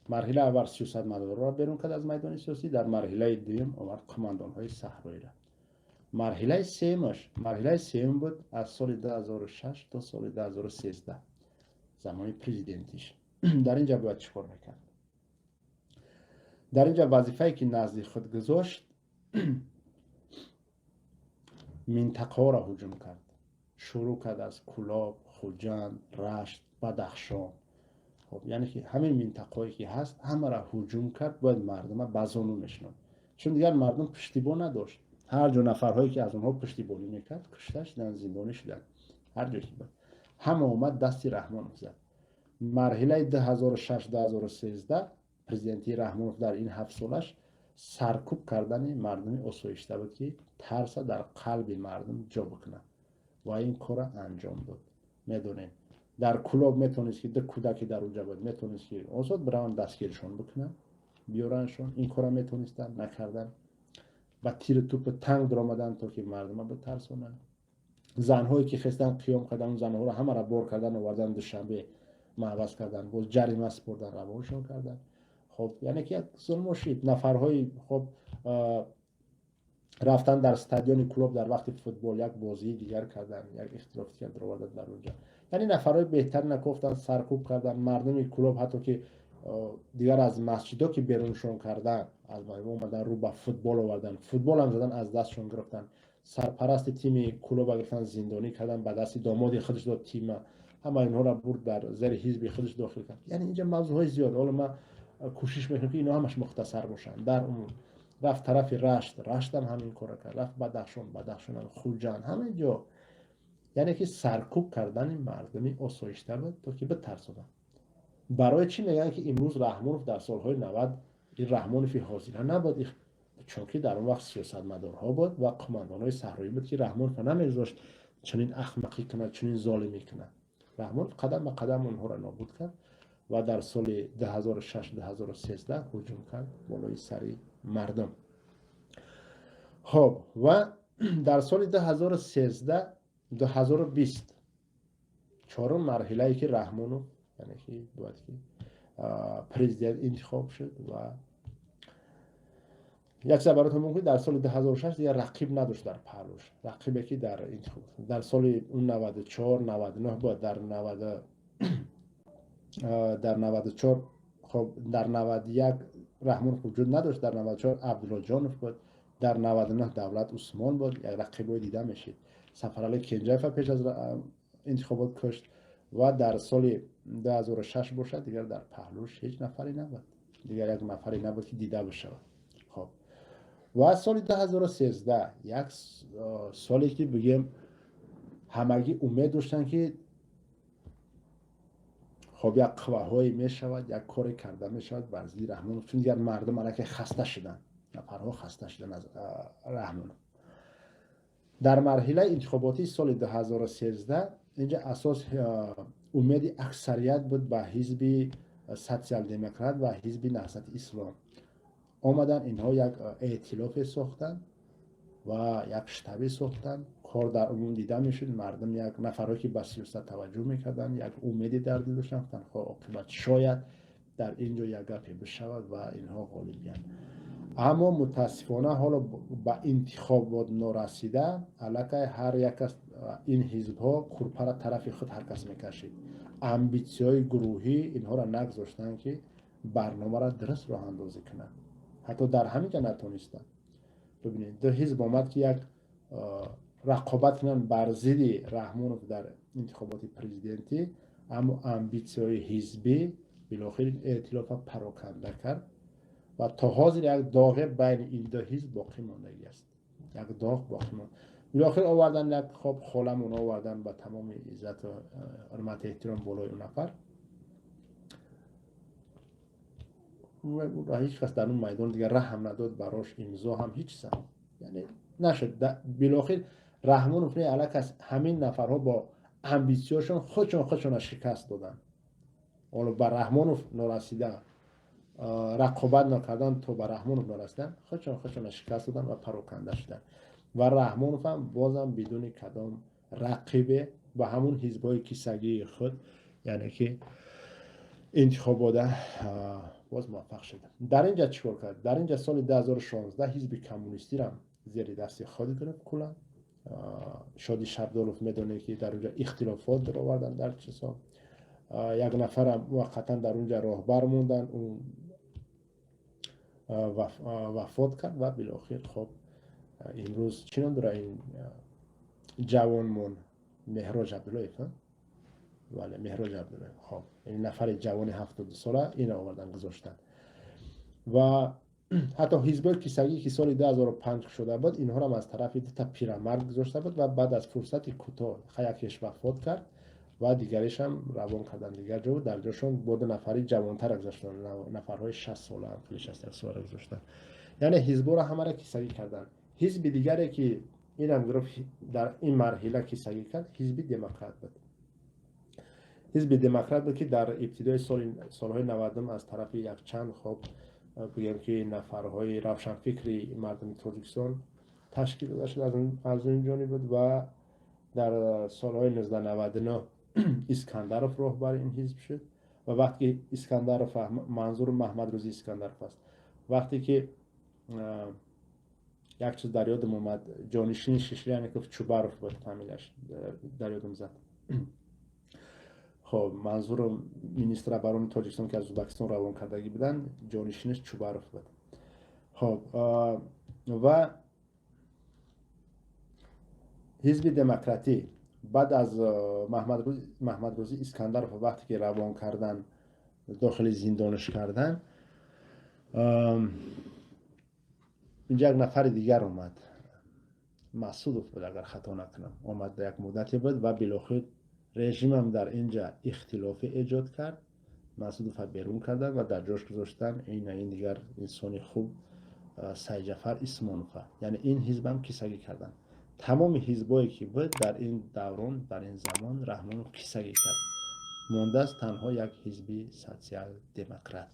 Марҳилаи аввал сиёсатмадорро берун кард аз майдони сиёсӣ, дар марҳилаи дуюм овард қумандонҳои саҳроиро. Марҳилаи сеюмаш, марҳилаи сеюм буд аз соли 2006 то соли 2013, замони президентиш. Дар ин ҷа бояд чӣ кор мекард? Дар ин ҷа вазифае, ки назди худ гузошт, минтақаҳоро ҳуҷум кард. Шурӯъ кард аз Кӯлоб, Хуҷанд, Рашт, Бадахшон. Хоб, яъне ки ҳамин минтақаҳое, ки ҳаст, ҳамаро ҳуҷум кард. Бояд мардума ба зону мешинод, чун дигар мардум пуштибон надошт. Ҳар ҷо нафарҳое, ки аз онҳо пуштибонӣ мекард, кушта шуданд, зиндонӣ шуданд. Ҳар ҷо ки буд, ҳама омад, дасти Раҳмонов зад. Марҳилаи 2006-2013 президентии Раҳмонов дар ин 7 солаш саркӯб кардани мардуми осоишта буд, ки тарса дар қалби мардум ҷо бикунад, ва ин корро анҷом дод. Медонем, дар Кӯлоб метавонист, ки ду кӯдаки дар онҷа буд, метавонист, ки озод бираванд, дастгиршон бикунанд, биёрандшон. Ин корро метавонистанд, накарданд. Ба тиру тупу танк даромаданд, то ки мардума битарсонанд. Занҳое, ки хестан, қиём кардан, занҳоро ҳамаро бор кардан, овардан Душанбе, маҳбас кардан, боз ҷарима супордан, равоншон кардан. Хоб, яъне ки як зулмо шид. Нафарҳои, хоб, рафтан дар стадиони Кӯлоб дар вақти футбол як бозии дигар кардан, як ихтилоф дигар даровардан дар онҷа. Яъне нафарҳои беҳтар накофтан, саркӯб кардан мардуми Кӯлоб, ҳатто ки дигар аз масҷидо ки беруншон кардан, аз омадан, рӯ ба футбол овардан, футболам задан, аз дастшон гирифтан. Сарпарасти тими Кӯлоба гирифтан, зиндонӣ кардан, ба дасти домоди худаш дод тима. Ҳама инҳоро бурд, дар зери ҳизби худаш дохил кард. Яъне инҷа мавзӯъҳои зиёд. Ҳоло ман кӯшиш мекунам, ки ино ҳамаш мухтасар бошанд. Дар умум рафт тарафи Рашт, Раштам ҳамин корро кард. Рафт Бадахшон, Бадахшонам, Хуҷанд, ҳама ҷо. Яъне ки саркӯб кардани мардуми осоишта буд, то ки битарсонанд. Барои чӣ мегӯянд, ки имрӯз Раҳмонов дар солҳои 90 ин Раҳмонови ҳозира набуд? Чунки дар он вақт сиёсатмадорҳо буд ва қумандонҳои саҳроӣ буд, ки Раҳмонов намегузошт чунин ахмақӣ кунад, чунин золимӣ кунад. Раҳмонов қадам ба қадам онҳоро нобуд кард ва дар соли 2006-2013 ҳуҷум кард болои сари мардум. Хоб, ва дар соли 2013-2020 чорум марҳилае, ки Раҳмонов, яъне ки бояд ки президент интихоб шуд. Ва як чиза баротон мумкин, дар соли 2006 дигар рақиб надошт дар паҳлӯш, рақибе, ки дар интихоб дар соли 94, 99 бояд, дар 94, хоб, дар 91 Раҳмонов вуҷуд надошт, дар 94 Абдуллоҷонов буд, дар 99 Давлат Усмон буд, як рақибое дида мешид. Сафарали Кенҷаева пеш аз интихобот кушт. Ва дар соли 2006 бошад, дигар дар паҳлӯш ҳеҷ нафаре набуд, дигар як нафаре набуд, ки дида бишавад. Хоб, ва соли 2013 як соле, ки бигем, ҳамагӣ умед доштанд, ки хоб, як қувваҳое мешавад, як коре карда мешавад бар зидди Раҳмонов, чун дигар мардум аллакай хаста шуданд, нафарҳо хаста шуданд аз Раҳмонов. Дар марҳилаи интихоботии соли 2013 инҷа асос умеди аксарият буд ба ҳизби Социал-демократ ва ҳизби Наҳзати Ислом. Омаданд инҳо, як эътилофе сохтанд ва як штабе сохтанд. Кор дар умум дида мешуд. Мардум, як нафарҳое, ки ба сиёсат таваҷҷӯҳ мекарданд, як умеде дар дил доштанд, гуфтанд: хо, оқибат шояд дар ин ҷо як гапе бишавад ва инҳо ғолиб биёянд. Аммо мутаассифона, ҳоло ба интихобот норасида, аллакай ҳар як аз ин ҳизбҳо курпара тарафи худ ҳар кас мекашид. Амбитсияҳои гурӯҳӣ инҳоро нагузоштанд, ки барномаро дуруст роҳандозӣ кунанд. Ҳатто дар ҳамин ҷа натонистанд. Бибинед, ду ҳизб омад, ки як рақобат кунанд бар зидди Раҳмонов дар интихоботи президентӣ, аммо амбитсияҳои ҳизбӣ билохир эътилофа пароканда кард ва то ҳозир як доғе байни ин ду ҳизб боқӣ мондагӣ аст, як доғ боқӣ монд. Билохир овардан як, хоб, холамон овардан, ба тамоми иззату ҳурмати эҳтиром болои он нафар. Ҳеҷ кас дар он майдон дигар раҳм надод барош, имзо ҳам ҳеҷ чизам, яъне нашуд. Билохир Раҳмонов не, аллакас ҳамин нафарҳо бо амбитсияшон худшон худшона шикаст доданд. Ҳоло ба Раҳмонов норасида, рақобат накардан, то ба Раҳмонов нарасидан, худшон худшона шикаст доданд ва пароканда шуданд. Ва Раҳмонов ҳам бозам бидуни кадом рақибе ба ҳамун ҳизбҳои кисагии худ, яъне ки интихобота Боз муваффақ шуд. Дар ин ҷа чӣ кор кард? Дар ин ҷа соли 2016 ҳизби коммунистиро зери дасти худ гирифт куллан. Шоди Шабдолов, медонед, ки дар онҷа ихтилофот даровардан дар чизҳо, як нафарам муваққатан дар онҷа роҳбар мондан, ӯ вафот кард ва билохир, хоб, имрӯз чӣ ном дора ин ҷавонмон? Меҳроҷ Абдуллоев. Бале, Меҳроҷ Абдуллоев. Хоб, ин нафари ҷавони 72 сола ина овардан, гузоштанд ва ҳатто ҳизбои кисагӣ, ки соли 2005 шуда буд, инҳоам аз тарафи дута пирамард гузошта буд ва баъд аз фурсати кӯтоҳ якеш вафот кард ва дигаришам равон кардан дигар ҷо. Дар ҷошон бо ду нафари ҷавонтара гузоштанд, нафарҳои 60 сола, 61 сола гузоштанд. Яъне ҳизборо ҳамаро кисагӣ карданд. Ҳизби дигаре, ки инам гирифт, дар ин марҳила кисагӣ кард, Ҳизби Демократ буд. Ҳизби Демократ буд, ки дар ибтидои солҳои 90-ум аз тарафи якчанд, хоб, бигӯем, ки нафарҳои равшанфикри мардуми Тоҷикистон ташкил дода шуд аз он ҷониб буд ва дар солҳои 1999 Искандаров роҳбари ин ҳизб шуд. Ва вақте ки Искандаров, манзур Маҳмадрӯзи Искандаров аст, вақте ки як чиз дар ёдам омад, ҷонишини Шишлянников Чубаров буд, фамилияш дар ёдам зад. Хоб, манзурам министр оборони Тоҷикистон, ки аз Ӯзбекистон равон кардагӣ буданд, ҷонишинаш Чубаров буд. Хоб, ва Ҳизби Демократӣ баъд аз Маҳмадрӯзӣ Искандаров вақте ки равон кардан, дохили зиндонаш кардан, инҷа як нафари дигар омад, Масудов буд, агар хато накунам. Омад, як муддате буд ва билохир режимам дар инҷа ихтилофе эҷод кард, Масудова берун кардан ва дар ҷош гузоштан ин дигар инсони хуб, Сайҷафар Исмонова. Яъне ин ҳизбам кисагӣ кардан. Тамоми ҳизбое, ки буд дар ин даврон, дар ин замон, Раҳмонов кисагӣ кард. Мондааст танҳо як Ҳизби Социал-Демократ.